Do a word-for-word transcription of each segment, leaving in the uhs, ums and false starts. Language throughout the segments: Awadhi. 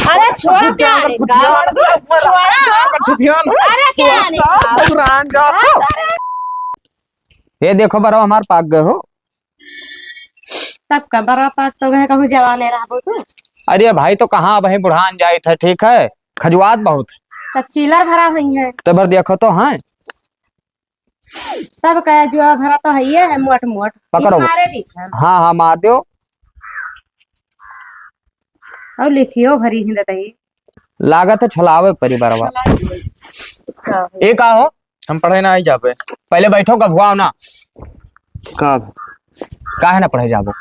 अरे छोड़, क्या है? छोड़ा। अरे क्या है? ये देखो बरवा, हमार पाक गए हो। तब का बरवा पाक तो गए, कहूँ जवाने रहबो तू। अरे भाई, तो कहाँ, अबहीं बुढ़ान जाइत है, ठीक है, खजुआत बहुत है। तब चीलर भरा हुई है। तो भर देखो तो, हाँ। तब का जुआ भरा तो हइये है, मोट मोट। पकड़ो। मारे दी। हाँ, हाँ, मार दो। और लिखियो भरी हिंद दही। लागत है छुलावे के परी बरवा। हाँ। ए का हो? हम पढ़े ना आई जाबे। पहले बैठो, गभुआओ ना। का? काहे ना पढ़े जाबो?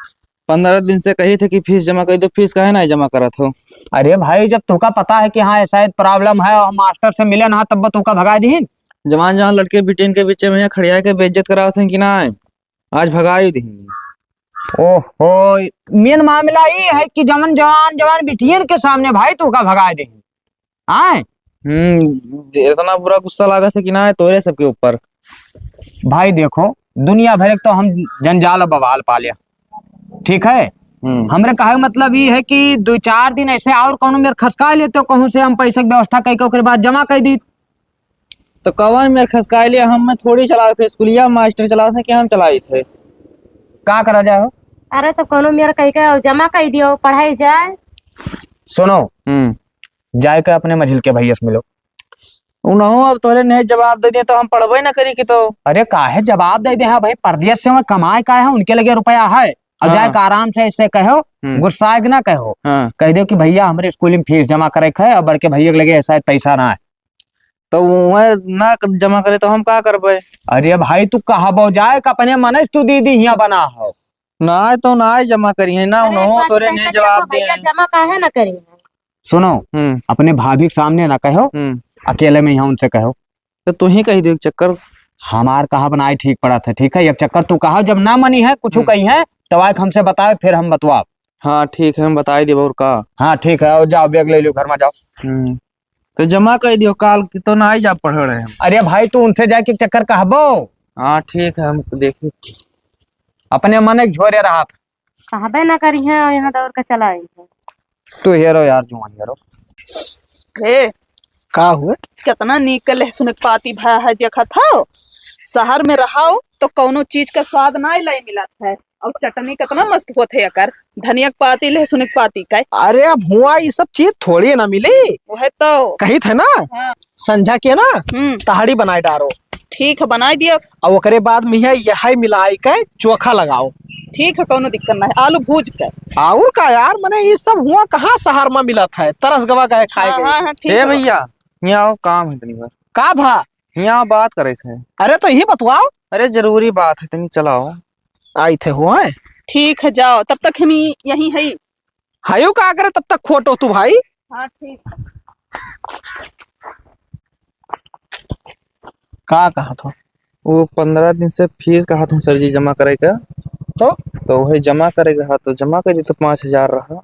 पन्द्रह दिन से कही थे कि फीस जमा कर दो, फीस काहे ना जमा करत हो? अरे भाई, जब तोका पता है कि हाँ, ऐसा एक problem है और हम मास्टर से मिले ना, तब तोका भगा दीन। जवान जवान लड़के बिटियन के बीच में यहाँ खड़िया के बेइज्जत करावत हैं कि ना, आज भगाई दीन। ओहो, मेन मामला ई है कि जवन जवान, जवान बिटियन के सामने भाई तोका भगा दीन। आए? हम्म, इतना बुरा गुस्सा लागत है कि ना, तोरे सबके ऊपर। भाई देखो, दुनिया भर के तो हम जंजाल और बवाल पाले, ठीक है? हम्म। हमरे कहे मतलब ई है कि दो चार दिन ऐसे और कौनो मेर खसका लेते हो, कहूँ से हम पैसे की व्यवस्था करके ओकरे बाद जमा कर दी। तो कवन मेर खसका ले, हम में थोड़ी चलावे थे, स्कूलिया मास्टर चलावे थे कि हम चलाई थे? का करा जाए हो? अरे तो कौनो मेर कह के जमा कर दियो, पढ़ाई जाए। सुनो, हम्म। जाए के अपने मझिल के भैया से मिलो। उनहु अब तोहरे नहीं जवाब दे दिए तो हम पढ़बे ना करी कि तो। अरे काहे जवाब दे दे, हाँ भाई, परदेस से वहाँ कमाए का है, उनके लगे रुपया है। और हाँ। जाए के आराम से ऐसे कहो, हम्म। गुस्सा के ना कहो। हाँ। कह दो कि भैया हमरे स्कूल में फीस जमा करे के है और बड़के भैया के लगे ऐसा पैसा ना है। तो वह ना जमा करे तो हम का करबे? अरे भाई तू कहबो जाए कि अपने मन से तू दीदी हियाँ बना हो। ना तो ना जमा करी है ना, अरे उनहु एक बात तोरे कह नहीं के जवाब देखो दे भैया, हैं। जमा काहे ना करी है? सुनो, हम्म। अपने भाभी के सामने ना कहो, हम्म। अकेले में यहाँ उनसे कहो। तो तू ही कही दे एक चक्कर। हमार कहा बनाए ठीक पड़ा था, ठीक है? एक चक्कर तू कहा, जब ना मनी है, कुछ हम्म। कही है, तो आए हमसे बताए, फिर हम बतवाब। हाँ, ठीक है, हम बताई देब और का। हाँ, ठीक है, और जाओ, बैग ले लो, घर में जाओ। हम्म। तो जमा कर दियो, काल की तो ना आई जा पढ़ रहे हम। अरे भाई, तू उनसे जाके एक चक्कर कहबो। हाँ, ठीक है, हम देखी। अपने मन एक झोरे रहा था। कहबे ना करी है और यहाँ दौड़ के चला आई है। तू हेरो यार, जुआन हेरो। हे, का हुए? कितना नीक के लहसुन के पाती भा है, देखत हो? शहर में रहो तो कौनो चीज का स्वाद ना ले मिलत है, और चटनी कितना मस्त होत है एकर, धनिया के पाती, लहसुन के पाती का। अरे अब हुआ ये सब चीज थोड़ी ना मिली। वह तो कही थे ना, हाँ। संझा के ना हम्म। तहड़ी बनाए डारो। ठीक है, बनाई दियो। और ओकरे बाद में यह, यह मिलाई के चोखा लगाओ। ठीक है, कौनो दिक्कत ना है, आलू भूज के। और का यार, मने ये सब हुआ कहाँ शहर में मिलत है, तरस गवा गए खाए हाँ, गए। हाँ, हाँ, ठीक ए है। भैया, यहाँ आओ, काम है तनी बार। का भा? यहाँ बात करे के है। अरे तो यही बतवाओ। अरे जरूरी बात है, तनी चलाओ। आई थे हुआ है। ठीक है, जाओ, तब तक हम यहीं है। हायो का करे तब तक खोटो तू भाई। हाँ, ठीक। का कहा था? वो पन्द्रह दिन से फीस कहा था सर जी जमा करे का। तो? तो वही जमा करे का, तो जमा कर दी तो पाँच हजार रहा।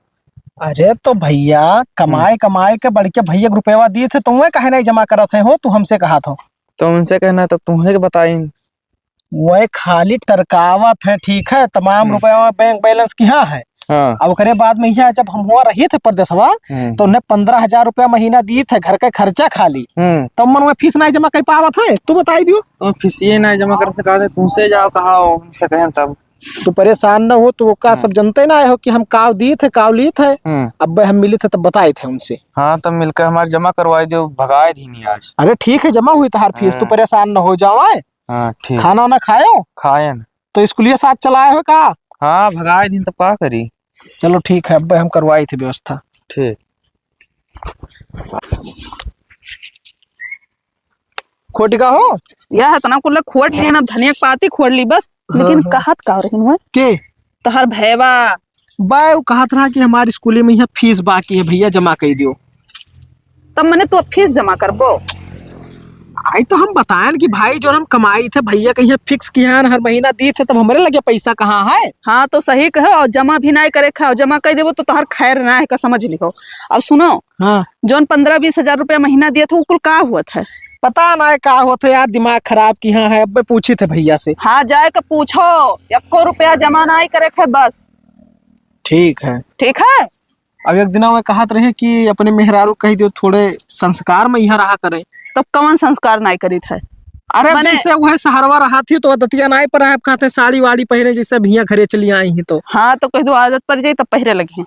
अरे तो भैया, कमाए हम्म। कमाए के बड़के भैया के रुपया दिए थे, तो वह काहे नहीं जमा करत है हो, तू हमसे कहा था। तो उनसे कहना तो तुम्हें के बताई। वह खाली टरकावत है, ठीक है, तमाम हम्म। रुपया बैंक बैलेंस किहाँ है। हाँ। अब ओकरे बाद में यहाँ जब हम हुआ रही थे परदेसवा, हम्म। तो उन्हें पन्द्रह हजार रुपया महीना दी थे घर के खर्चा खाली। हम्म। तब मन वह फीस नहीं जमा कर पावत है, तू बताई दियो। तो फीस ये नहीं जमा कर सकते, तुमसे जाओ कहा हो, उनसे कहें तब। तू परेशान न हो, तू का हम्म। सब जनते ना आए हो कि हम काव दी थे, काव ली थे। हम्म। अब हम मिली थे तब बताए थे उनसे। हाँ, तब मिलकर हमारे जमा करवाई दो, भगाए दी नहीं आज। अरे ठीक है, जमा हुई तहार फीस, तू हाँ। परेशान न हो जाओ, आए। हाँ, ठीक। खाना वाना खायो? खायन। तो स्कूलिया साथ चलाए हो का? हाँ, भगाए दिन तब का करी? चलो ठीक है, अब हम करवाई थे व्यवस्था। ठीक। खोटी का हो? यह इतना कुल खोट लिया ना, धनिया के पाती खोट ली बस। हाँ, लेकिन हाँ। कहत का रही हुआ? के? तोहर भैवा। बाय, वो कहत रहा कि हमारे स्कूल में यहाँ फीस बाकी है भैया, जमा कर दियो। तब मने तू अब फीस जमा करबो? आई तो हम बताएन कि भाई जो हम कमाई थे भैया के यहाँ फिक्स किया है, हर महीना दी थे, तब हमरे लगे पैसा कहाँ है? हाँ तो सही कहो, और जमा भी नहीं करे खाओ, जमा कर देबो तो तोहर खैर ना है का, समझ लिहो। अब सुनो, हाँ। जौन पन्द्रह बीस हजार रुपया महीना दिया था, वो कुल का हुआ था? पता ना है का होत है यार, दिमाग खराब किहाँ है। अब मैं पूछी थे भैया से। हाँ, जाए के पूछो, एको रुपया जमा ना करे थे बस। ठीक है। ठीक है? अब एक दिना वह कहत रहे कि अपने मेहरारू कहि दियो थोड़े संस्कार में यहाँ रहा करे। तब कवन संस्कार नाई करित है? अरे मने जैसे वह सहरवा रहा थी तो वह दतिया नाई पर है, कहते साड़ी वाड़ी पहने जैसे अब हियाँ घरे चली आई ही तो। हाँ, तो कहि दो आदत पर जाई तब पहरे लगे।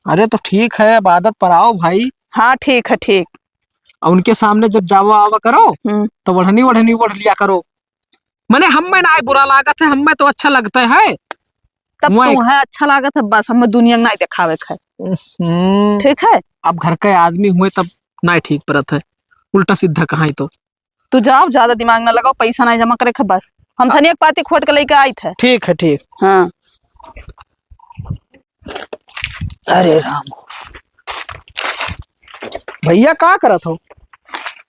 अरे तो ठीक है, अब आदत पर आओ भाई। हाँ, ठीक है, ठीक। और उनके सामने जब जावा आवा करो, हम्म। तो ओढ़नी ओढ़नी ओढ़ लिया करो। मने हम्मे नाई बुरा लागत है, हम्मे तो अच्छा लगता है। तब वही। तुम्हें अच्छा लागत है, बस हम्मे दुनिया के नाई देखावे के है। हम्म। ठीक है? अब घर के आदमी हुए तब नाई ठीक परत है, उल्टा सीधा कहाँ तो। तू जाओ, ज्यादा दिमाग ना लगाओ, पैसा नाई जमा करे के बस। हम आ- थनी एक पाती खोट के लेके आई थे। ठीक है, ठीक। हाँ। अरे राम। भैया, का करत हो?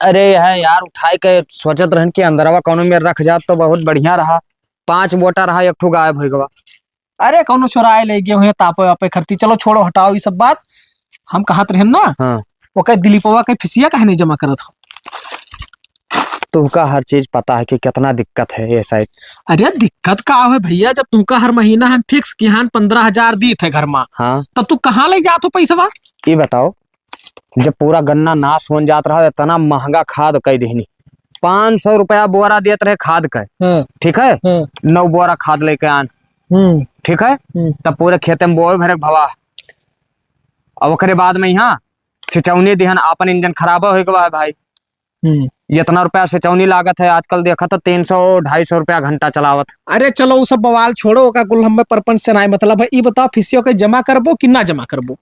अरे, है यार, उठाए के सोचत रहन कि अंदरवा कौनो में रख जात तो बहुत बढ़िया रहा। पांच बोटा रहा, एक ठो गायब हो गवा। अरे, कौनो चोराए ले गए हुए तापे वापे खरती। चलो, छोड़ो, हटाओ ये सब बात। हम कहत रहन ना, हाँ। ओके दिलीपवा के फिसिया काहे नहीं जमा करत हो? तुमका हर चीज पता है कि कितना दिक्कत है ये साइड। अरे दिक्कत का है भैया, जब तुमका हर महीना हम फिक्स किहान पन्द्रह हजार दीत है घर मा, हाँ। तब तू कहाँ ले जात हो पैसवा? ये बताओ, जब पूरा गन्ना नाश होन जात रहा, इतना महंगा खाद कई देहनी, पाँच सौ रुपया बोरा देत रहे खाद का, हाँ। ठीक है, हाँ। नौ बोरा खाद लेके आन, हम्म। ठीक है, हम्म। तब पूरे खेते में बोए भरे भवा। अब ओकरे बाद में यहाँ सिचौनी दिहन, आपन इंजन खराब हो गवा है भाई। हम्म। इतना रुपया सिचौनी लागत है, आजकल देखा तो तीन सौ, ढाई सौ रुपया घंटा चलावत। अरे चलो, वो सब बवाल छोड़ो, ओका कुल हमें परपंच से नाई मतलब है। ई बताओ, फिसियो के जमा करबो कि ना जमा करबो?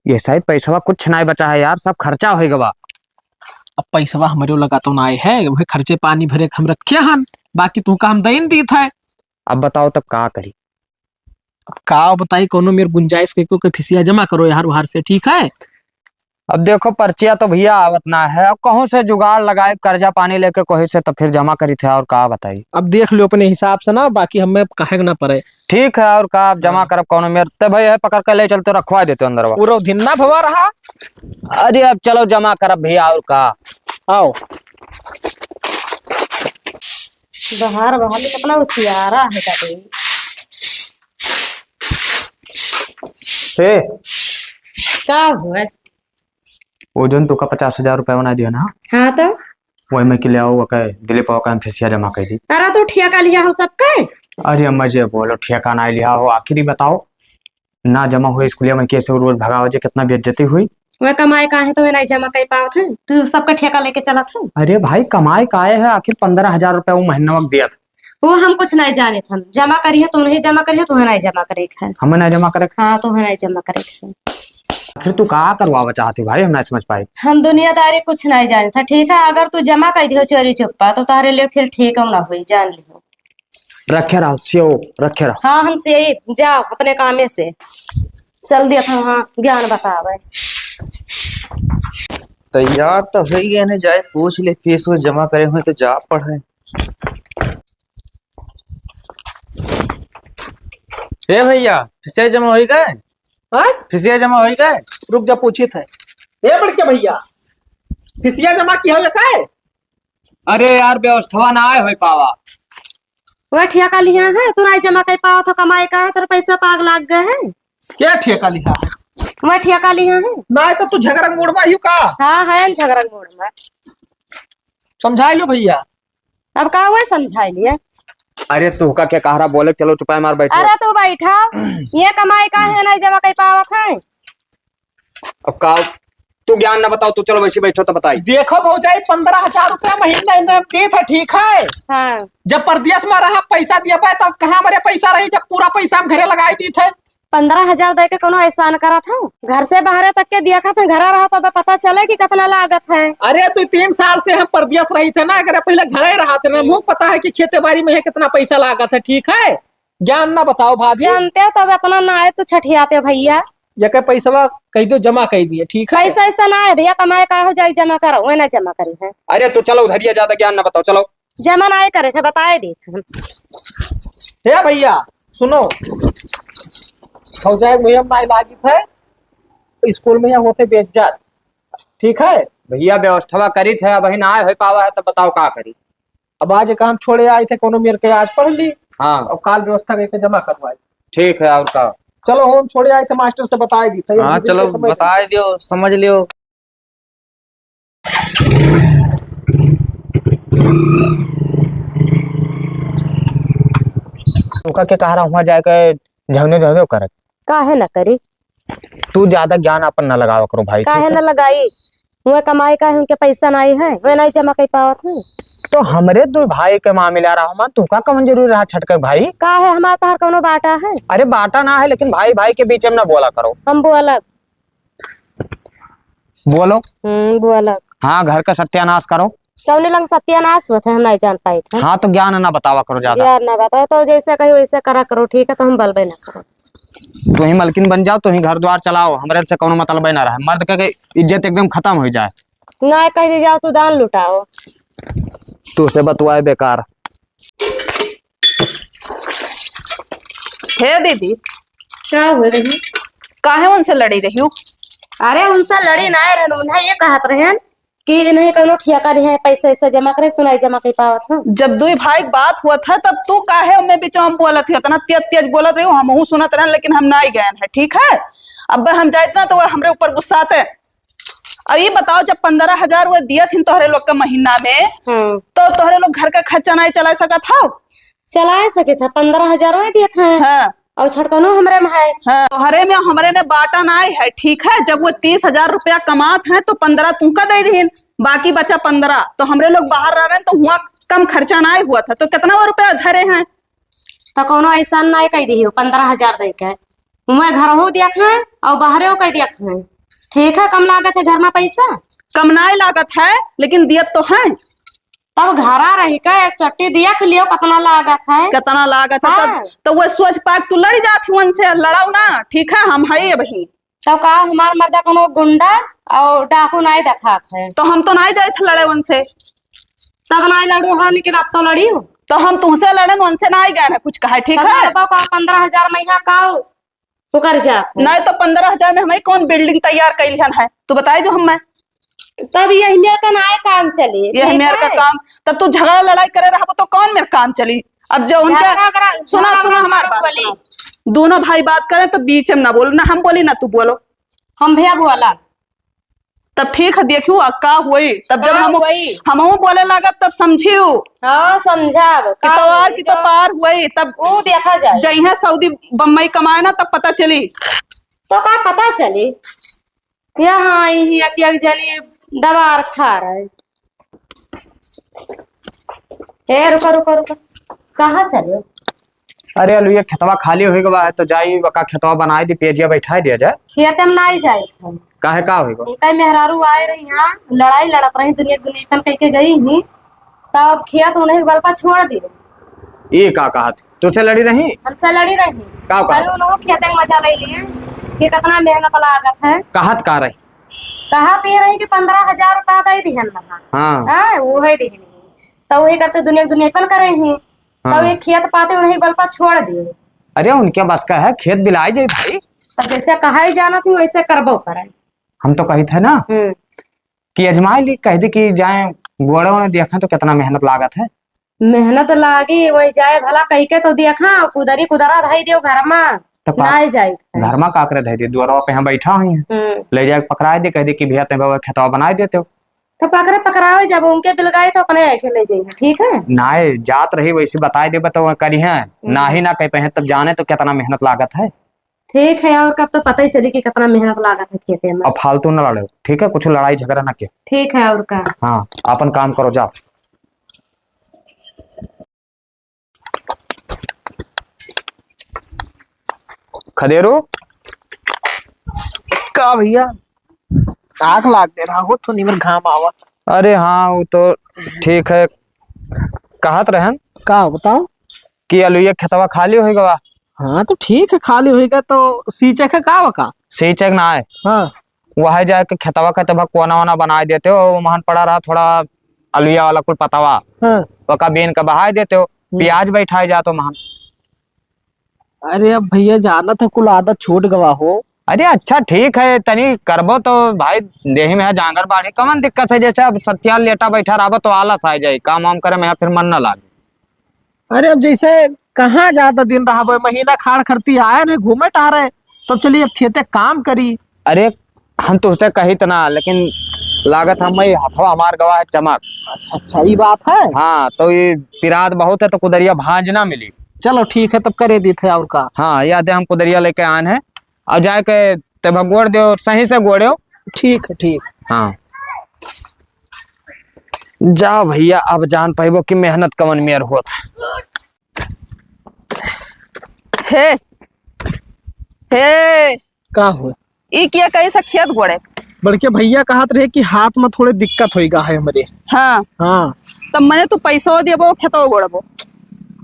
ये साइड पैसवा कुछ नाई बचा है यार, सब खर्चा हो गवा। अब पैसवा हमरे लगा तो नाई है, वही खर्चे पानी भरे के हम रखे हन, बाकी तुमका हम दइन दीत है। अब बताओ तब का करी? अब का बताई, कोनो मेर गुंजाइश के, के फिसिया जमा करो यार उधार से, ठीक है? अब देखो, पर्चिया तो भैया आवत ना है, अब कहूँ से जुगाड़ लगाए, कर्जा पानी लेके कहीं से, तो फिर जमा करी थे, और का बताई? अब देख लो अपने हिसाब से ना, बाकी हमें कहे के ना पड़े। ठीक है, और का, अब जमा हाँ। करब कोनो मेर, ते भाई है, पकड़ के ले चलते, रखवा देते अंदर। पूरा दिन ना भवा रहा। अरे, अब चलो जमा करब भैया, और का? आओ। बाहर, बाहर में कितना उसियारा है का भाई। हे। का हुआ? वो जोन तोका पचास हजार रुपया बना दिया ना? हाँ तो? वही में के ले आओ, ओके दिलीप, ओके हम फिसिया जमा कर दी। अरे तो ठेका लिहा हो सबके? अरे अम्मा जी बोलो, ठेका ना लिहा हो, आखिरी बताओ, ना जमा हुए स्कूलिया में कैसे रोज भगावे जे, कितना बेइज्जती हुई। वह कमाए का है तो वह नहीं जमा कर पावत है, तू सबका ठेका लेके चलत है। अरे भाई, कमाए का आए है, आखिर पन्द्रह हजार रुपया वो महीना वक्त दिया था। वो हम कुछ नहीं जाने थे, जमा करी है तो उन्हें जमा करी है, तुम्हें नहीं जमा करे है। हमें नहीं जमा करे? हाँ, तुम्हें नहीं जमा करे है। आखिर तू का करवावा चाहती भाई, हम नहीं समझ पाए। हम दुनियादारी कुछ नहीं जाने थे, ठीक है, अगर तू जमा कर दियो चोरी चुप्पा तो तारे लिए फिर ठीक ना हुई, जान लियो। रखे रहो, सियो, रखे रहो। हाँ, हम सियई, जाओ अपने कामे से। चल दिया था वहाँ ज्ञान बतावे। तैयार तो हो गए ने, जाए पूछ ले फीस वो जमा करे हुए तो जा पढ़े। ए भैया, फिसिया जमा होई गए? हाँ? फिसिया जमा होई गए? रुक जा, पूछित है। ए बड़के भैया, फिसिया जमा की होले का? अरे यार, व्यवस्था ना आए होई पावा। वह ठेका लिहा है, तू नहीं जमा कर पावा तो कमाए का है, तेरा पैसा पाग लाग गए है। क्या ठेका लिहा है? वह ठेका लिहा है। नहीं तो तू झगड़ा मूड में ही का? हाँ, है झगड़ा मूड में। समझाई लो भैया। अब का हुआ, समझाई लिए। अरे तू का क्या कह रहा, बोले, चलो चुपाए मार बैठो। अरे तू बैठा, ये कमाई का है, नहीं जमा कर पावत है। अब का, तू ज्ञान ना बताओ, तू चलो वैसे बैठो तो बताई। देखो भौजाई, पन्द्रह हजार रुपया महीना इन्हें देत है, ठीक है? हाँ। जब परदेस में रहा, पैसा दिया पाए, तब कहाँ हमारे पैसा रही, जब पूरा पैसा हम घरे लगाई दी थे। पन्द्रह हजार दे के कोनो एहसान करत हो? घर से बाहरे तक के दिया खात है, घरा रहा तो पता चले कि कितना लागत है। अरे, दो तीन साल से हम परदेस रही थे ना, अगर पहले घरे रहा थे ना, हमको पता है कि खेती बाड़ी में है कितना पैसा लागत है, ठीक है? ज्ञान ना बताओ भाभी। जानते हो तब इतना ना आए तो छठियाते हो भैया। ये के पैसवा कह दो जमा कर दिए, ठीक है? पैसा ऐसा ना है भैया, कमाए का हो जाए जमा करो, वह ना जमा करी है। अरे तो चलो उधरिया, ज्यादा ज्ञान ना बताओ, चलो। जमा ना आए करे थे, बताए दे थे हम। हे भैया सुनो, भौजाई मुहिम माई लागी थे, स्कूल में यहाँ होते बेइज्जत, ठीक है? भैया व्यवस्था करी थे, अब ना आए हो पावा है तो बताओ का करी। अब आज काम छोड़े आए थे, कोनो मेर के आज पढ़ ली। हाँ। और काल व्यवस्था करके जमा करवाई। ठीक है, और का? चलो, हम छोड़े आए थे, मास्टर से बताए दी थे, हाँ, चलो, बताए दियो, समझ लियो। ओका के कहा रहा, वहाँ जाके झगनो झगनो करत। काहे न करी? तू ज्यादा ज्ञान आपन न लगावा करो भाई, काहे ठीक है? न लगाई? वह कमाई का है, उनके पैसा नाई है, वह नाई जमा कर पावत है। तो हमरे दो भाई के मामला रहा, हमार तू का कौन जरूरी रहा छटके भाई? का है, हमार तहार कौनो बाटा है? अरे बाटा ना है, लेकिन भाई भाई के बीच में ना बोला करो। हम बोलब। बोलो। हम्म, बोलब। हाँ, घर का सत्यानाश करो। कौने लंग सत्यानाश होत है, हम नहीं जान पाइत है। हाँ, तो ज्ञान ना बतावा करो ज्यादा। ज्ञान ना बताओ, तो जैसे कही वैसे करा करो, ठीक है, तो हम बलबे ना करो। तू ही मलकिन बन जाओ, तू ही घर द्वार चलाओ, हमरे से कौनो मतलब ना रहा। मर्द के, के इज्जत एकदम खत्म हो जाए। ना कह दी जाओ, तू दान लुटाओ। तू से बतुआए बेकार। हे दीदी। का हुए रही? काहे उनसे लड़ी रही हो? अरे उनसे लड़ी ना रहन, उन्हें ये कहत रहन कि इन्हें कौनो ठेका नहीं है, पैसे वैसे जमा करे, तू नहीं जमा कर पावत हो। जब दुई भाई के बात हुआ था तब तू काहे उनमें बीच में बोलत हो, इतना तेज तेज बोलत रही हो, हमहू सुनत रहन लेकिन हम नहीं गए हैं, ठीक है? अब हम जाइत ना तो वो हमरे ऊपर गुस्साते। अब ये बताओ, जब पन्द्रह हजार वो दिए थे तोहरे लोग के महीना में, हम्म। तो तोहरे लोग घर का खर्चा नहीं चला सकत हो? चला सके था, पन्द्रह हजार वो दिए थे। हाँ। और छटकनो हमरे में है। हाँ, तोहरे में हमरे में बाटा नहीं है, ठीक है? जब वो तीस हजार रुपया कमात है तो पन्द्रह तुमका दे दीन, बाकी बचा पन्द्रह, तो हमरे लोग बाहर रह रहे हैं तो हुआ कम खर्चा नहीं हुआ था, तो कितना वो रुपया धरे हैं? तो कौनो ऐसा नहीं कह दी हो, पन्द्रह हजार दे के। मैं घर हो दिया खाए और बाहरे हो कह दिया खाए। ठीक है, कम लागत है घर में पैसा? कम नहीं लागत है, लेकिन दियत तो है। तब घरा रही का एक चट्टी दिया के लियो, कितना लागत है? कितना लागत है? तब हाँ। तो वो सोच पाए तू लड़ी जात हुआ उनसे, लड़ाओ ना, ठीक है, हम है अबही। तब का हमार मर्दा कोनो गुंडा और डाकू नहीं देखात है? तो हम तो नहीं जाए थे लड़े उनसे। तब नहीं लड़ू हो, लेकिन अब तो लड़ी हो। तो हम तुमसे लड़न, उनसे नहीं गए हैं कुछ कहे, ठीक तब है? लड़बो का पन्द्रह हजार में यहाँ का ओकर जात है। नहीं तो पन्द्रह हजार में हमें कौन building तैयार कैलिहन है, तू बताई दो हमें। तब यही मेर का नाय काम चली, यही ठीक मेर का है? काम, तब तू झगड़ा लड़ाई करे रहबो तो कौन मेर काम चली? अब जो उनके झगड़ा करा, सुनो, झगड़ा सुनो करा हमार बात बोली। सुनो। दोनों भाई बात करें तो बीच में ना बोलो, ना हम बोली ना तू बोलो। हम भैया बोला। तब ठीक है, देखियो आ का होई, तब जब हाँ, हम वही। हमहू बोले लागब तब समझियो। हाँ, समझाब। कि का तवार होई की तो जो पार होई, तब वो देखा जाए। जइहे सऊदी बम्बई कमाए ना, तब पता चली। तो का पता चली? यहाँ आई ही एक, एक जनी दबार खा रहे। ए, रुका, रुका, रुका। कहाँ चले? अरे, अलुइया खेतवा खाली होई गवा है, तो जाई, वका खेतवा बनाई दी, पेजिया बैठाई दिया जाए। खेत में नाई जाई। काहे, का होई गवा? उनका मेहरारू आए रही यहाँ, लड़ाई लड़त रही, दुनिया, दुनिया कह के गई ही, तब खेत उन्हें बल पर छोड़ दी। ई का कहत? तुझसे लड़ी रही? हमसे लड़ी रही। का कहत? अरे, उन्होंने खेते में मजा ले लिए कि कितना मेहनत लागत है। कहत का रही? कहत ये रही कि पन्द्रह हजार रुपया दे दिहन रहा। हाँ। हाँ, वो है दिहन। तो वही करते दुनिया, दुनिया पन करे ही। तो हाँ। ये खेत पाते उन्हें बल पर छोड़ दिए। अरे, उनके बस का है, खेत बिलाई जाए भाई। तो जैसे कहा ही जाना थी, वैसे करबो करे। हम तो कही थे ना हम्म। कि अजमाई ली, कह दी कि जाए गोड़े वोड़े देखें तो कितना मेहनत लागत है। मेहनत लागी, वही जाए भला कह के तो देखा, कुदरी कुदरा धई दियो घर में, तो का-, नाई जाए। घर में का करे धई दे, दुआरवा पे यहाँ बैठा हुई है। हम्म। ले जाए पकड़ाए दे, कह दे कि भैया, तैं बाबा खेतवा बनाए देते हो। तो पकड़े पकड़ावे जब उनके बिलगाए तो अपने आके ले जाइए, ठीक है? नाई, जात रही वैसे बताए देबे तो करी है, हम्म। नाही ना कह पे हैं, तब जाने तो कितना मेहनत लागत है। ठीक है, और कब तो पता ही चली कि कितना मेहनत लागत है खेते में। अब फालतू ना लड़े, ठीक है? कुछ लड़ाई झगड़ा ना के। ठीक है, और का? हाँ, अपन काम करो, जाओ। खदेरू। का भैया? आग लाग दे रहा हो, तो निमन घाम आवा। अरे हाँ, वो तो ठीक है। कहत रहन का बताओ? कि अलुइया खेतवा खाली होई गवा। हाँ, तो ठीक है, खाली होई गवा तो सींचे के का बका? सींचे के ना है। हाँ। वह जाके खेतवा के तब कोना वोना बनाए देते हो, महन पड़ा रहा थोड़ा अलुइया वाला कुल पतवा। हाँ। ओका बीन के बहाए देते हो, हम्म। प्याज बैठाए जातो महन। अरे अब भैया जानत है कुल आदत छूट गवा हो। अरे अच्छा ठीक है, तनी करबो तो भाई देही में है जांगर बाढ़े, कवन दिक्कत है? जैसे अब सत्या लेटा बैठा रहबो तो आलस आ जाई, काम वाम करे में फिर मन न लागे। अरे अब जैसे कहाँ ज्यादा दिन रहबे, महीना खाड़ खरती आए नहीं घूमे टहरे, तब चली अब खेते काम करी। अरे, हम तुहसे कही त ना, लेकिन लागत हम, ई हथवा हमार गवा है चमक। अच्छा, अच्छा, ई बात है। हाँ, तो ई पिरात बहुत है, तो कुदरिया भांज ना मिली। चलो ठीक है, तब करे दीत है, और का। हाँ, याद है, हम कुदरिया लेके आन है, और जाके ते भगोड़ दो, सही से गोड़ो। ठीक है, ठीक। हाँ, जाओ भैया, अब जान पाइबो कि मेहनत कवन मेर होत। हे, हे। का हो? ई किया कैसा खेत गोड़े? बड़के भैया कहत रहे कि हाथ में थोड़े दिक्कत होइगा है हमरे। हाँ। हाँ। तब मने तू पैसो देबो, खेतो गोड़बो।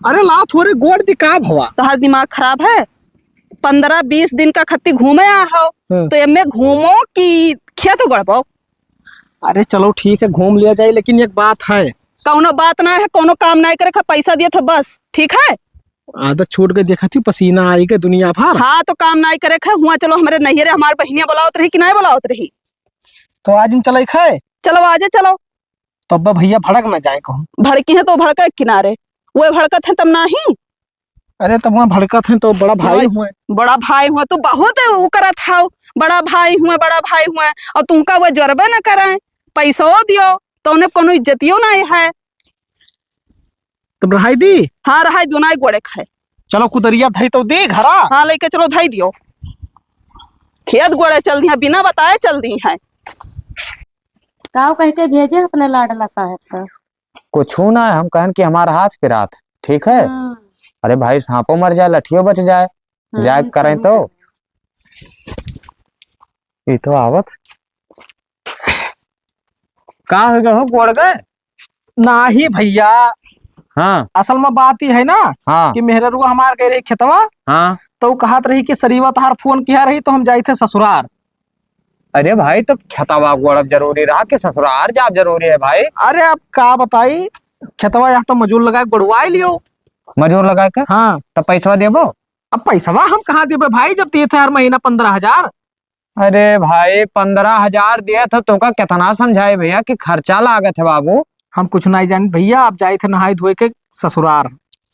अरे लाओ, थोड़े गोड़ दी, का भवा? तोहार दिमाग खराब है? पन्द्रह बीस दिन का खत्ती घूमे आ हो, हाँ। तो एमे घूमो कि खेत गोड़बो? अरे चलो ठीक है, घूम लिया जाए, लेकिन एक बात है। कौनो बात ना है, कौनो काम ना करे, खा पैसा दिए थे बस, ठीक है? आदत छूट गई, देखा थी पसीना आई गए दुनिया भर। हाँ, तो काम ना करे खा, हुआ चलो हमरे नैहरे, हमार बहिनिया बुलावत रही कि नहीं बुलावत रही? तो आज दिन चले खाए। चलो आजे चलो। तो अब्बा भैया भड़क ना जाए कहूँ। भड़की है तो भड़का किनारे, वो भड़कत है तब ना ही। अरे, तब वहाँ भड़कत हैं तो बड़ा भाई भाई, हुए। बड़ा भाई हुए, तू बहुत उ करत हाउ, बड़ा भाई हुए, बड़ा भाई हुए, और तुमका वो जरबे न करे, पैसो दियो, तो उन्हें कोनो इज्जतियो नहीं है। तब रहाई दी? हाँ, रहाई दियो, नाई गोड़े खाए। चलो, कुदरिया धई तो दे घरा। हाँ, लेके चलो, धई दियो। खेत गोड़े चल दी है, बिना बताए चल दी है। काव कह के भेजे अपने लाडला साहब का? कुछू ना, हम कहन कि हमार हाथ पिरात, ठीक है? हाँ। अरे भाई, सांपो मर जाए, लठियो बच जाए, हाँ, जाए ये करें सही तो। कहा। ई तो आवत। का हो गए हो, गोड़ गए? नाही भैया। हाँ। असल में बात ई है ना हाँ। कि मेहररुआ हमार गए रही खेतवा, हाँ। तो उ कहत रही कि सरीवा तहार फोन किया रही तो हम जाई थे ससुरार। अरे भाई, तो खेतवा गोड़ब जरूरी रहा कि ससुरार जाब जरूरी है भाई? अरे अब का बताई, खेतवा यहाँ तो मजूर लगा के गोड़वाई लियो। मजूर लगा के? हाँ। तो पैसवा देबो? अब पैसवा हम कहाँ देबे भाई, जब दिए थे हर महीना पन्द्रह हजार। अरे भाई, पन्द्रह हजार दिए थे, तोका कितना समझाए भैया कि खर्चा लागत है बाबू। हम कुछ नहीं जान भैया, आप जाए थे नहाए धोए के ससुरार।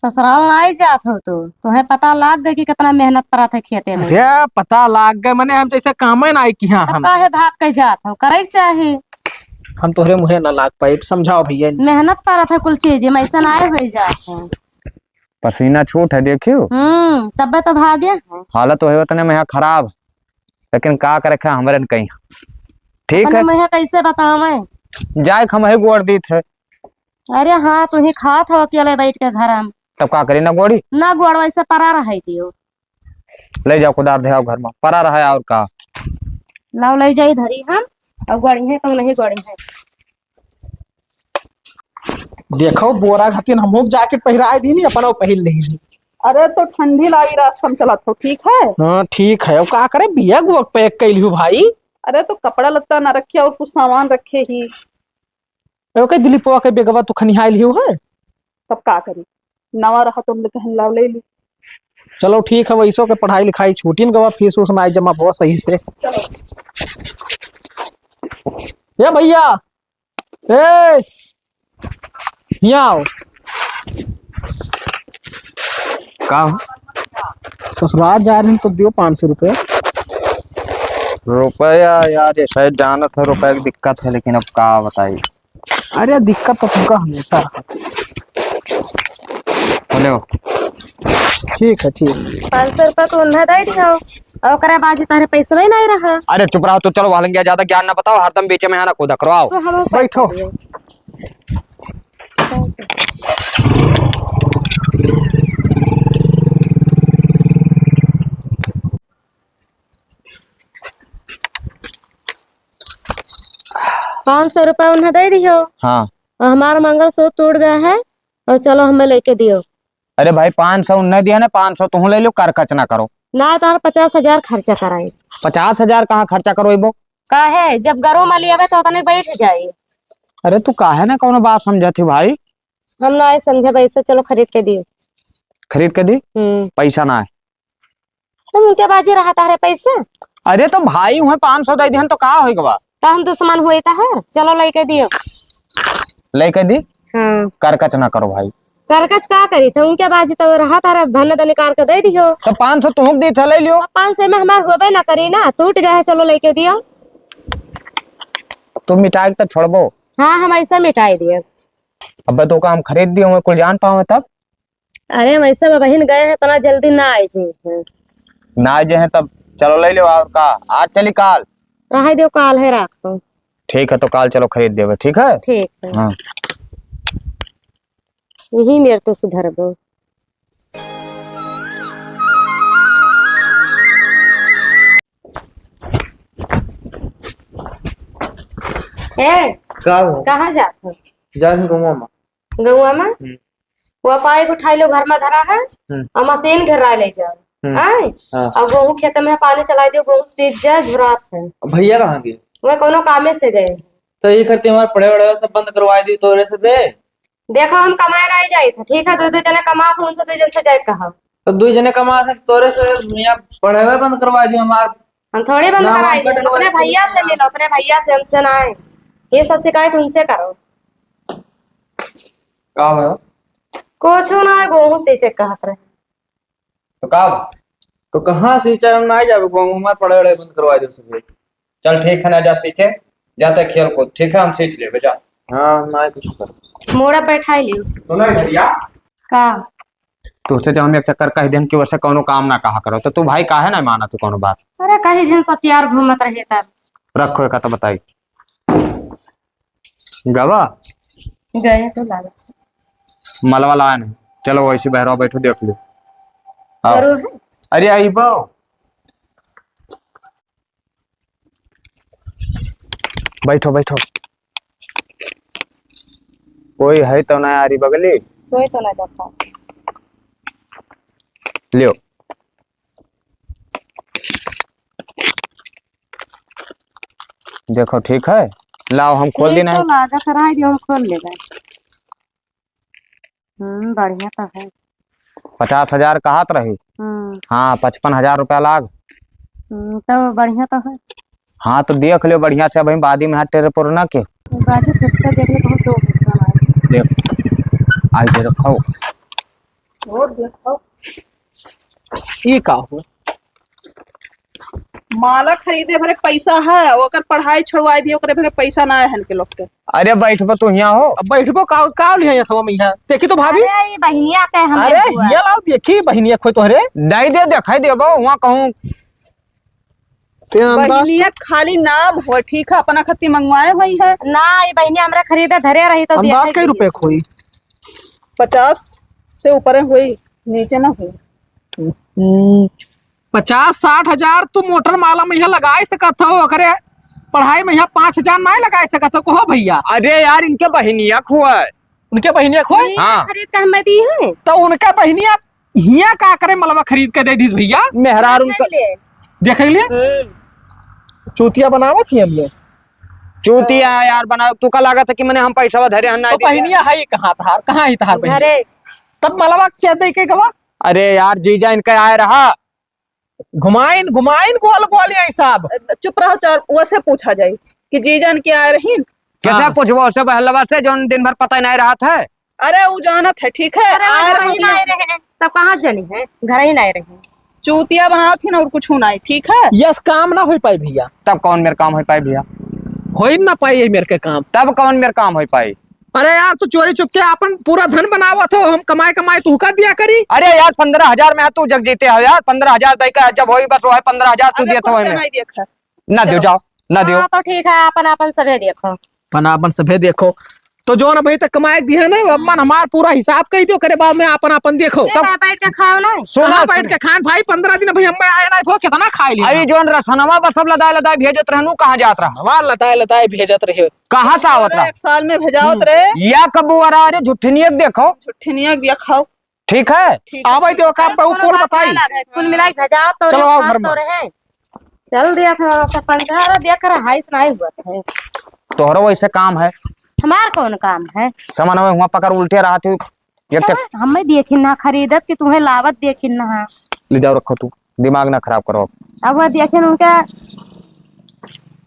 ससुराल नाई जात हो तू, तुहे पता लाग गए कि कितना मेहनत करत है खेते में। अरे पता लाग गए, मने हम जैसे कामे नाई किया तब हम। काहे भाग के जात हो, करे के चाही। हम तोहरे मुँहे ना लाग पाए, समझाओ भैया। मेहनत करत है कुल चीज, हम ऐसा नाई हो जात है। पसीना छूट है, देखियो। हम्म, तब्बे तो भागे है। हालत तो है उतने में यहाँ खराब, लेकिन का करे खा हमरे न कहीं। ठीक अपने है। मुँहे कैसे बतावे? जाए हम ही गोड़ दी थे। अरे हाँ, तू ही खात हो अकेले बैठ के घर में। तब का करी, ना गोड़ी? ना गोड़, वैसे परा रहे दियो। ले जाओ कुदार, दे आओ घर में, परा रहे और का। लाओ ले जाई धरी हम, और गोड़ी है, कम नहीं गोड़ी है। देखो, बोरा घतिन हमहू के जाके पहिराए दीनी, अपना पहिर लेही। अरे, तो ठंडी लागी, रास्ता में चलत हो, ठीक है? हाँ, ठीक है। अब का करे, बिया गुआ पैक कैली हूँ भाई। अरे, तो कपड़ा लत्ता ना रखे और कुछ सामान रखे ही। ओके, दिलीपवा के बेगवा तू खनिहाई लिहू है? तब का करी, नवा रहा तो हमने कहन लाओ ले ली। चलो ठीक है, वैसो के पढ़ाई लिखाई छूटी न गवा, फीस उस ना आई जमा भवा सही से। चलो। ए भैया, ए, यहाँ आओ। का हो? ससुराल जा रहे हैं तो दियो पाँच सौ रुपया। रुपया यार, ये शायद जानत है रुपया की दिक्कत है, लेकिन अब का बताई। अरे दिक्कत तो तुमका हमेशा रहत है। हेलो। ठीक है, ठीक। पाँच सौ रुपया तो उन्हें दे दियो, और ओकरा बाद तारे पैसवे नहीं रहा। अरे चुप रहो तो, चलो वहाँ लंगिया, ज्यादा ज्ञान ना बताओ, हरदम बीच में यहाँ ना कूदा करो, आओ। तो हम बैठो। पाँच सौ रुपया उन्हें दे दियो। हाँ। और हमारा मंगलसूत्र टूट गया है, और चलो हमें लेके दियो। अरे भाई, पाँच सौ उन्हें दिया ना, पाँच सौ तुम ले लो, कर कच ना करो। ना, तार पचास हजार खर्चा कराई। पचास हजार कहाँ खर्चा करो इबो? काहे, जब गरु मली आवे तो उतने बैठ जाई। अरे तू काहे ना कौनो बात समझत ही भाई? हम ना आए समझे वैसे, चलो खरीद के दियो। खरीद के दी? हम्म। पैसा ना है। तुम उनके बाजी रहा तारे पैसे। अरे तो भाई, वह पाँच सौ दे दिहन तो का होई गवा? तो हम दुश्मन हुए तो है, चलो लेके दियो। लेके दी? हाँ। करकच ना करो भाई। करकच का करी थे, उनके बाजी तो रहा तारा, भन्न दनिकार के दे दियो। तो पाँच सौ तुहूँ के दी थे, ले लियो। अब पाँच सौ में हमार होबे ना करी ना, टूट गए है, चलो लेके दियो। तू मिटाई के तो छोड़बो। हाँ, हम ऐसा मिटाई दिए। अबे तो काम खरीद दियो, मैं कुल जान पावे तब। अरे, वैसे में बहिन गए हैं, इतना जल्दी ना आए जी हैं। ना आए जे हैं तब चलो ले लो, और का, आज चली काल? रहे दो, काल है रात को। ठीक है, तो काल चलो खरीद देवे, ठीक है? ठीक है। हाँ। यही मेरे तो सुधर गो। ए, का हो? कहाँ जात हो? जा रही गौवा में। गौवा में? हम्म। वो पाइप उठाई लो, घर में धरा है, हम्म। और मशीन घेरा ले जाओ। हम्म। आए? हाँ। और गेहूं खेत में पानी चला दियो, गेहूं सींच जाए, झुरात है। भैया कहाँ गए? वो कोनो कामे से गए। तो ये करते हमारे पढ़े वढ़े सब बंद करवा दी तोरे से बे। देखो, हम कमाए नहीं जाइत है, ठीक है, दो दो जने कमात हो, उनसे दो जन से जाए कहा। तो दो जने कमात है, तोरे से यहाँ पढ़े हुए बंद करवा दियो हमार। हम थोड़े बंद ना, कराई हम दे, कट अपने भैया से मिलो, अपने भैया से, हमसे ना आए। ये सब शिकायत उनसे करो। का हो? कुछ ना है, गेहूं सींचे कहत रहे। तो का? तो कहाँ सींचे? हम ना जाबे गेहूं, हमार पढ़े वढ़े बंद करवा दे सके। चल ठीक है ना, जा सींचे, जाते खेल कूद, ठीक है, हम सींच लेबे, जा। हाँ, ना कुछ कर। मोड़ा बैठाई लियो। सुनो भैया। का? तुझसे जब हम एक चक्कर कह देन कि वैसे कौनो काम ना कहा करो, तो तू भाई काहे ना माना तू कौनो बात? अरे कहीं झन सतियार घूमत रहे तब। रखो एक तो बताई। गवा? गए तो लागे। मलवा लाए नहीं। चलो वैसे बहरवा बैठो, देख लो। आओ। करो है। अरे आई बाओ। बैठो, बैठो। कोई है तो ना यारी बगली? कोई तो ना देखा। लियो। देखो, ठीक है? लाओ, हम खोल ठीक दी ना। तो लागत है, रह दियो, हम खोल लेबे। हम्म, बढ़िया तो है। पचास हजार कहत रही। हम्म। हाँ, पचपन हजार रुपया लाग। हम्म, तो बढ़िया तो है। हाँ, तो देख लियो बढ़िया से, अभी बादी में हाथ टेरे पुरना के। बाजी फिर से देख ले, बहुत दो घंटा लाग। देख, आई दे रखो। वो देखो। ई का हो? माला खरीदे भरे पैसा है, ओकर पढ़ाई छुड़वाई दिए, ओकरे भरे पैसा ना है इनके लोग के। अरे बैठबो तू हियाँ हो। अब बैठबो का, का लिया ये सब में यहाँ? देखी तो भाभी। अरे, ये बहिनिया के हम अरे, हियाँ लाओ, देखी बहिनिया खोई तोहरे। दई दे, देखाई देबो, हुआँ कहूँ। ते अंदाज बहिनिया खाली नाम हो, ठीक है, अपना खत्ती मंगवाए हुई है। ना, ये बहिनिया हमरा खरीदे धरे रही तो अंदाज कई रुपए खोई? पचास से ऊपर होई, नीचे ना होई। हम्म, पचास साठ हजार तू मोटर माला में यहाँ लगाए सकत हो, ओकरे पढ़ाई में यहाँ पाँच हजार नाहीं लगाए सकत हो, कहो भैया। अरे यार, इनके बहिनिया खोए। उनके बहिनिया खोए? हाँ। खरीद के हमें दी है। तो उनके बहिनिया हिया का करे, मलवा खरीद के दे दीस भैया। मेहरारू उनका देख ले। देख ले? हम्म। चूतिया बनावत ही हम ये। चूतिया यार बनाओ, तू का लागत है कि मने हम पैसा धरे हन ना तो दिए? बहिनिया है कहाँ तहार, कहाँ है तहार बहिनिया? घरे। तब मलवा क्या दे के गवा? अरे यार, जीजा इनका आए रहा। घुमाइन, घुमाइन गोल गोल यही सब। चुप रहो, चार वैसे पूछा जाए कि जीजन के आए रहीन। कैसे हाँ। पूछबो उससे बहलवा से, जौन दिन भर पता ही नहीं रहत है। अरे, उ जानत है, ठीक है, अरे, आए घर ही रही। नहीं रहे, तब कहाँ जनी है, घर ही नहीं रहे। चूतिया बनावत ही ना और कुछ नहीं, ठीक है। यस, काम ना हो पाई भैया। तब कौन मेरे काम हो पाई भैया? हो ही ना पाई ये मेरे के काम। तब कौन मेरे काम हो पाई? अरे यार, तू चोरी चुपके आपन पूरा धन बनावत हो, हम कमाए कमाए तू का दिया करी। अरे यार, पन्द्रह हजार में तू जग जीते हो यार, पन्द्रह हजार दे के जब होई बस वो है, पन्द्रह हजार तू अबे दिए तो कुल है के में। नहीं देखा। ना दियो, चलो। जाओ, ना दियो। हाँ, तो ठीक है, आपन आपन सभे देखो। आपन आपन सभे देखो। तो जौन अभी तक कमाए के दिए ना, अब मन हमार पूरा हिसाब कही दियो, करे बाद में आपन आपन देखो। ठीक है, बैठ के खाओ ना। सुनो, कहाँ बैठ के खान भाई, पन्द्रह दिन अभी हमें आए ना, भो कितना खाए लिया। अभी जौन रसनवा बस सब लदाए लदाए भेजत रहनू, कहाँ जात रहा? हमार लदाए लदाए भेजत रहे। कहाँ से आवत पूरा रहा? एक साल में भेजावत हम्म। रहे। या कबू आ रहा, अरे झुट्ठिनिया के देखो। झुट्ठिनिया के दिया खाओ। ठीक है? ठीक है, आवे ठीक तो है। का बहू कोनो पोल बात बताई। ना लागे, कुल मिलाई के भेजावत तो चलो, रहे, आओ खात घर तो में। रहे। चल दिया था सरपंच, अरे दिया कर हाइस नहीं हुआ था। तोहरो वैसे काम है। हमार कौन काम है? सामान में हुआ पकड़ उल्टे रहा तू। एक चक- हमें देखिन ना खरीदत कि तुम्हें लावत देखिन ना। ले जाओ, रखो तू। दिमाग ना खराब करो। अब वह देखे न उनका।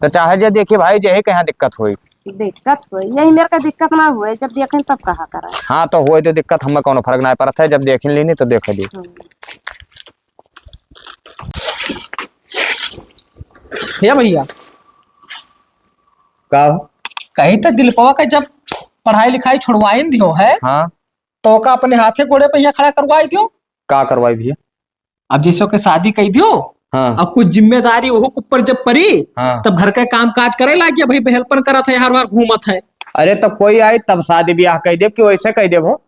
तो चाहे जे देखी भाई, जे ही कहाँ दिक्कत होई। दिक्कत होई, यही मेरे का दिक्कत ना होई, जब देखें तब कहा करा। हाँ, तो होई तो दिक्कत, हमें कौनो फर्क ना पड़त है, जब देख लेनी तो देख ली। हम्म। हे भैया, का हो? कही तो दिलपवा का जब पढ़ाई लिखाई छुड़वाइन दियो है, हाँ। तो ओका अपने हाथे गोड़े पे यहाँ खड़ा करवाई दियो। का करवाई भैया? अब जैसे ओके शादी कई दियो, हाँ। अब कुछ जिम्मेदारी ओहू के ऊपर जब पड़ी, हाँ। तब घर का काम काज करे लाग गया, भाई बहलपन करत है, हर बार घूमत है। अरे तो कोई आई तब शादी ब्याह कई देब कि वैसे कई देब हो?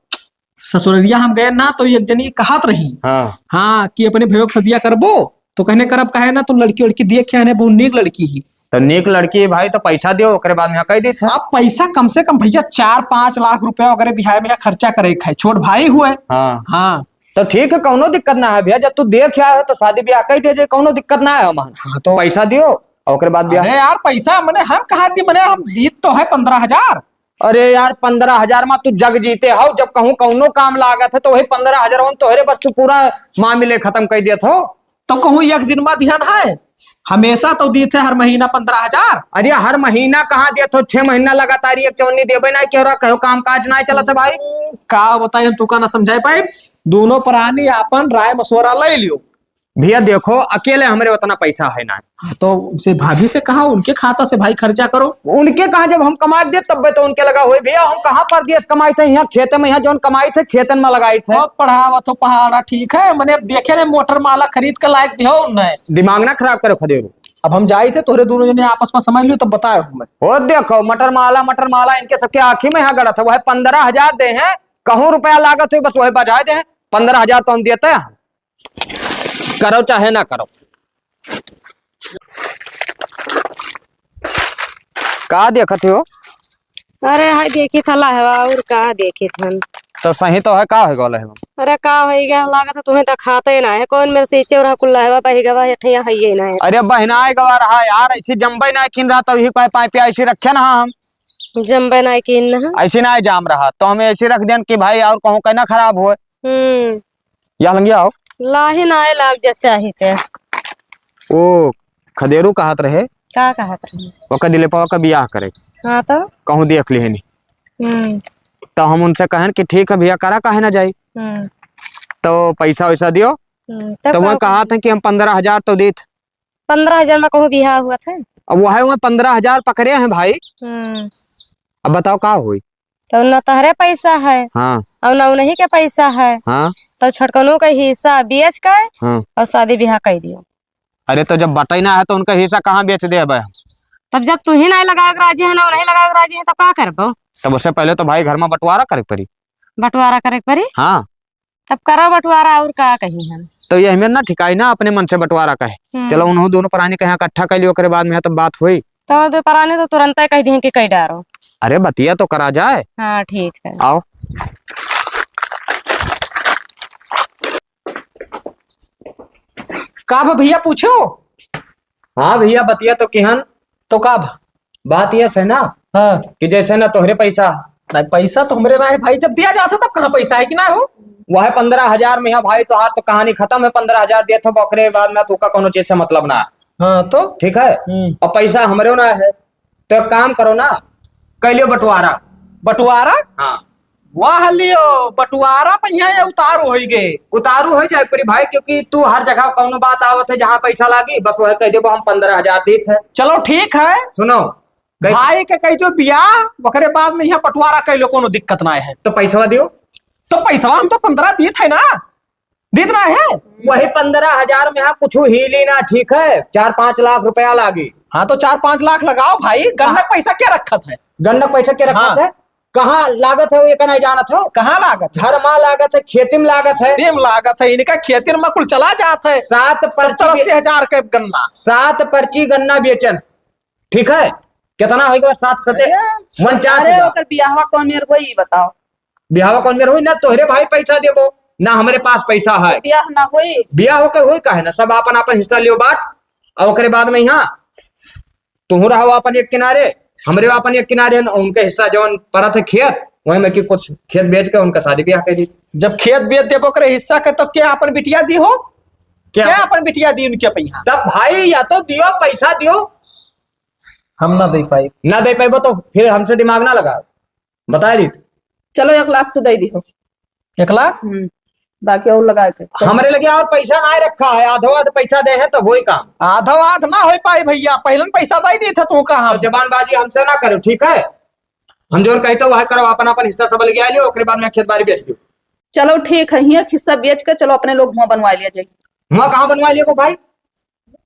ससुररिया हम गए ना तो एक जनी कहत रही, हाँ। हाँ, कि अपने भयो के सदिया करबो, तो कहने करब काहे ना, तो लड़की वड़की देख के आने, बहुत नीक लड़की ही। तो नीक लड़की भाई, तो पैसा दियो, ओकरे बाद में कह दी थे। अब पैसा कम से कम भैया चार पाँच लाख रुपया वगैरह बिहार में खर्चा करे के है, छोट भाई हुए। हाँ। हाँ। तो ठीक है, कौनो दिक्कत ना है भैया, जब तू देख आए हो तो शादी ब्याह कह दे जे, कौनो दिक्कत ना है हमारे। हाँ, तो पैसा दियो और ओकरे बाद ब्याह। अरे यार, पैसा मने हम कहाँ दी, मने हम दीत तो है पन्द्रह हजार। अरे यार, पन्द्रह हजार मा तू जग जीते हो, जब कहूँ कौनो काम लागत है तो वही पन्द्रह हजार तोहरे बस तू पूरा मामले खत्म कर देत हो। तो कहूँ एक दिन मा दिहन है, हमेशा तो दीत है हर महीना पन्द्रह हजार। अरे हर महीना कहाँ देत हो, छह महीना लगातार एक चवन्नी देबे ना, कहो काम काज ना चलत है भाई। का बताई हम, तू का ना समझाए पाए, दोनों प्राणी आपन राय मशवरा ले लियो। भैया देखो, अकेले हमरे उतना पैसा है ना। हाँ, तो उनसे भाभी से कहा, उनके खाता से भाई खर्चा करो। उनके कहा, जब हम कमाई दे तब तो उनके लगा होई भैया, हम कहाँ परदेस कमाई थे, यहाँ खेते में, यहाँ जौन कमाई थे खेतन में लगाई थे। अब पढ़ावा तो पहाड़ा ठीक है, मने अब देखे ने मोटर माला खरीद के लायक दियो उनने। दिमाग ना खराब करो खदेरू। अब हम जाई थे, तोहरे दोनों जने आपस में समझ लियो तब बताए हमें। वो देखो मटर माला, मटर माला इनके सबके आँखी में यहाँ गड़त है, वह पन्द्रह हजार दे हैं, कहूँ रुपया लागत हुई बस वही बजाए दे हैं, पन्द्रह हजार तो हम देते हैं। करो चाहे ना करो। का देखत हो? अरे हाय देखी था लहवा और का देखी थन। तो सही तो है, का हो गल है? अरे का हो गया, लागत है तुम्हें दिखाते ही ना है। कौन मेरे से इच्चे और कुल लहवा बही गवा है, ठैया है ये ना है। अरे बहनाए गवा रहा यार, ऐसी जम्बे ना किन रहा तो ही कोई पाइप ऐसी रखे ना हम। जम्बे ना किन ना। ऐसी ना जाम रहा तो हमें ऐसी रख देन कि भाई और कहूँ कहना खराब हो। हम्म। या लंगिया आओ। लाही ना आए लाग जा चाही ते। ओ, खदेरू कहत रहे। का कहत रहे? ओकर दिलेपवा का बियाह करे। हाँ तो? कहूँ देख लिहनी। हम्म। तो हम उनसे कहन कि ठीक है भैया, करा, काहे ना जाई? हम्म। तो पैसा वैसा दियो। हम्म, तब तो वो का कहत कहन? हैं कि हम पन्द्रह हजार तो देत। पन्द्रह हजार में कहूँ बियाह हुआ था? अब वह है, वह पन्द्रह हजार पकड़े हैं भाई। हम्म। अब बताओ का होई? तो न तहरे पैसा है, हाँ। और न उन्हीं के पैसा है, हाँ। तो छोटकनों का हिस्सा बेच के हाँ। और शादी ब्याह कर दियो। अरे तो जब बटई ना है तो उनका हिस्सा कहाँ बेच दे अब? तब जब तू ही नहीं लगावे के राजी है, ना उन्हीं लगावे के राजी है, तो का करबो? तब उससे पहले तो भाई घर में बंटवारा करे के पड़ी। बंटवारा करे के पड़ी? हाँ। तब करो बंटवारा, और का कही हम। तो ये हमें ना ठिकाई ना अपने मन से बंटवारा कहे। हम्म। चलो उन्हों दोनों प्राणी कहीं इकट्ठा कर लियो, ओकरे बाद में तब बात हुई। तो दो प्राणी तो तुरंत ही कह दिए कि कह डारो। अरे बतिया तो करा जाए। हाँ ठीक है। आओ। का बा भैया पूछो? हाँ भैया बतिया तो किहन। तो का बा? बात यह है ना हाँ। कि जैसे ना तोहरे पैसा। नहीं, पैसा तो हमरे ना है भाई, जब दिया जाता तब कहाँ पैसा है कि ना हो? वह पन्द्रह हजार में है भाई, तोहार तो कहानी खत्म है। पन्द्रह हजार दिए थे, ओकरे बाद में तोका कोनो चीज से मतलब ना है। हाँ, तो? ठीक है? हम्म। और पैसा हमरे ना है, तो एक काम करो ना, कर लियो बंटवारा। बंटवारा? हाँ। वाह लियो, बंटवारा पहिया ये उतारू होई गे। उतारू हो जाए परी भाई, क्योंकि तू हर जगह कौनो बात आवत है, जहाँ पैसा लागी, बस वह कह देबो हम पन्द्रह हजार देत है। चलो ठीक है। सुनो, कह भाई के कह दो बियाह, ओकरे बाद में यहाँ बंटवारा कर लो, कोनो दिक्कत ना है। तो पैसवा दियो। तो पैसवा हम तो पन्द्रह देत है ना, देत ना है। वही पन्द्रह हजार में यहाँ कुछ हीली ना, ठीक है, चार पाँच लाख रुपया लागी। हाँ, तो चार पाँच लाख लगाओ भाई, गन्ना हाँ। पैसा क्या रखत है? गन्ना पैसा क्या रखत हाँ। है? कहाँ लागत है, वो ये का नहीं जानत हो? कहाँ लागत है? घर मा लागत है, खेती में लागत है। खेती में लागत है, इनका खेती में कुल चला जात है। सात पर्ची सत्तर अस्सी हजार के गन्ना। सात पर्ची गन्ना बेचन, ठीक है? कितना होई गवा? सात सते अरे, उनचास अरे, हजार। ओकर बियाहवा कौन मेर होई, ई बताओ। बियाहवा कौन मेर होई? ना तोहरे भाई पैसा देबो, ना हमरे पास पैसा है। बियाह ना होई। बियाह होके होई काहे ना? सब आपन आपन हिस्सा लियो बांट, और ओकरे बाद में यहाँ तुहू रहो अपन एक किनारे, हमरे अपन एक किनारे, न उनके हिस्सा जौन परत है खेत, वही में कि कुछ खेत बेच के उनका शादी ब्याह कर दी। जब खेत बेच देबो करे हिस्सा के, तो क्या अपन बिटिया दी हो? क्या? क्या अपन बिटिया दी उनके पहिया? तब भाई या तो दियो, पैसा दियो, हम ना दे पाई। ना दे पाइबो तो फिर हमसे दिमाग ना लगाओ, बताए दी। चलो, एक लाख तो दे दिहो। एक लाख? हम्म, बाकी और लगाए के। हमरे लगे और पैसा ना रखा है, आधो आध पैसा दे है तो होई काम। आधो आध ना होई पाई भैया, पहलन पैसा दे दी था तू का तो हम। जबानबाजी हमसे ना करो, ठीक है? हम जोन कही तो वह करो, अपन अपन हिस्सा सब लगे आ लियो, ओकरे बाद में खेत बाड़ी बेच दो। चलो ठीक है, हियाँ हिस्सा बेच के चलो अपने लोग हुआं बनवा लिया जाए। हुआं कहाँ बनवा लिया को भाई?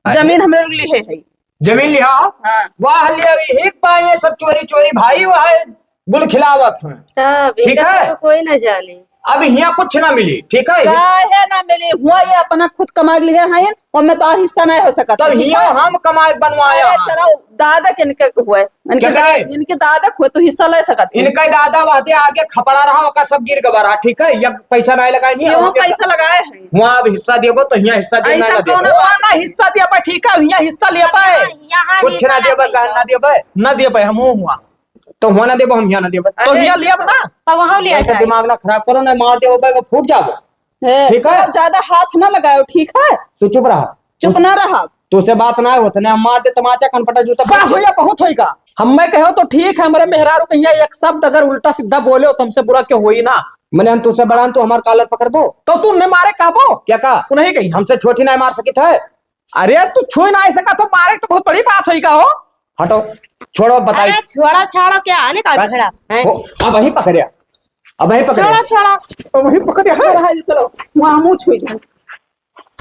जमीन हमरे लोग लिहे है। जमीन लिहा? हाँ। वाह, ले अभी हिक पाए सब चोरी चोरी भाई, वह गुल खिलावत हैं। तब ठीक इनका है? तो कोई ना जाने। अब हियाँ कुछ ना मिली, ठीक है? काहे ना मिली? हुआं ये अपना खुद कमाई लिहे हैं, ओमे तो और हिस्सा नहीं हो सकत तब है, ठीक हियाँ है? हम कमाई बनवाया अरे हैं। चलो, दादा के इनके हुए, इनके क्या करे? दादा, इनके दादा हुए तो हिस्सा ले सकत है। इनका दादा वहदे आगे खपड़ा रहा, ओका सब गिर गवा रहा, ठीक है? ये पैसा नहीं लगाए नहीं, क्यों हम पैसा लगाए हैं? वहाँ अब हिस्सा देबो तो हियाँ हिस्सा देना ऐसा ना देबो। कौन वहाँ ना हिस्सा दिया पाए, ठीक है, हियाँ हिस्सा लिया पाए। यहाँ कुछ हिस्सा ना ना देबो, देबो। कहे ना देबो। ना दिया पाए, हम हुआ। तो हुआ ना देबो, हम हियाँ ना देबो। तो अरे, हियाँ लिया ना। तो वहाँ लिया ऐसे जाए। दिमाग ना खराब करो, ना मार देबो, भाई, वो फूट जाबो। ए, ठीक है? चलो, ज्यादा हाथ ना लगाओ, ठीक है? तू चुप रहा। चुप ना रहा। तुझसे बात ना होत, ना मार दे तमाचा, कनफटा जूता बस भैया, बहुत होइगा। हम मैं कहो तो ठीक है, हमरे मेहरारू कहिया एक शब्द अगर उल्टा सीधा बोले हो तो हमसे बुरा क्यों होई ना। मैंने हम तुझसे बड़ा, तू हमार कॉलर पकड़बो? तो तू ने मारे कहबो? क्या कहा? तू नहीं कही। हमसे छोटी ना मार सकी था। अरे तू छुई ना सका तो मारे तो बहुत बड़ी बात होइगा हो। हटो, छोड़ो, बताई। अरे छोड़ा, छोड़ा, क्या आने का बट-, झगड़ा है? वो, अब वहीं पकड़िया, अब वहीं पकड़िया। छोड़ा, छोड़ा। अब वहीं पकड़िया, हाँ। चलो, चलो, वहाँ मुँह छुई जाए।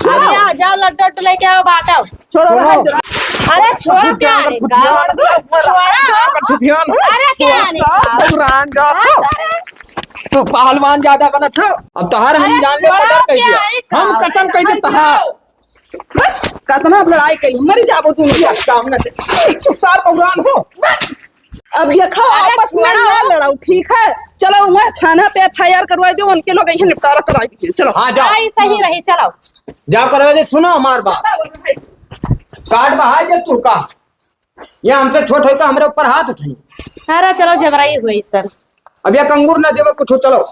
अरे, आ जाओ, लड्डू, लड्डू लेके आओ, बांटो। छोड़ो, छोड़ो। अरे, छोड़ो, क्या है? छोड़ो। अरे, क्या है? अरे, क्या है? तो पहलवान ज्यादा बनत हो। अब तोहार हम अरे, जान ले, छोड़ो, मर्डर कर दिया। हम कतल कर दे तोहार। बस, कतना अब लड़ाई करी, मर जाबो तू, मेरे काम ना से। चुप, सार पहलवान हो। अब देखो, अरे आपस में छोड़ो। ना लड़ाओ, ठीक है? चलो, वहाँ थाना पे एफ आई आर करवा दो, उनके लोग यहीं निपटारा करा दीजिए। चलो। हाँ, जाओ। हाँ, ये सही रही, चलो। जाओ, करवा दे, सुनो हमार बात। बताओ, बताओ। काट बहाय दे तू का। ये हमसे छोट है तो हमरे ऊपर हाथ उठाई। अरे, चलो, जबराई हुई सर। अब ये कंगूर ना देवे कुछ, चलो।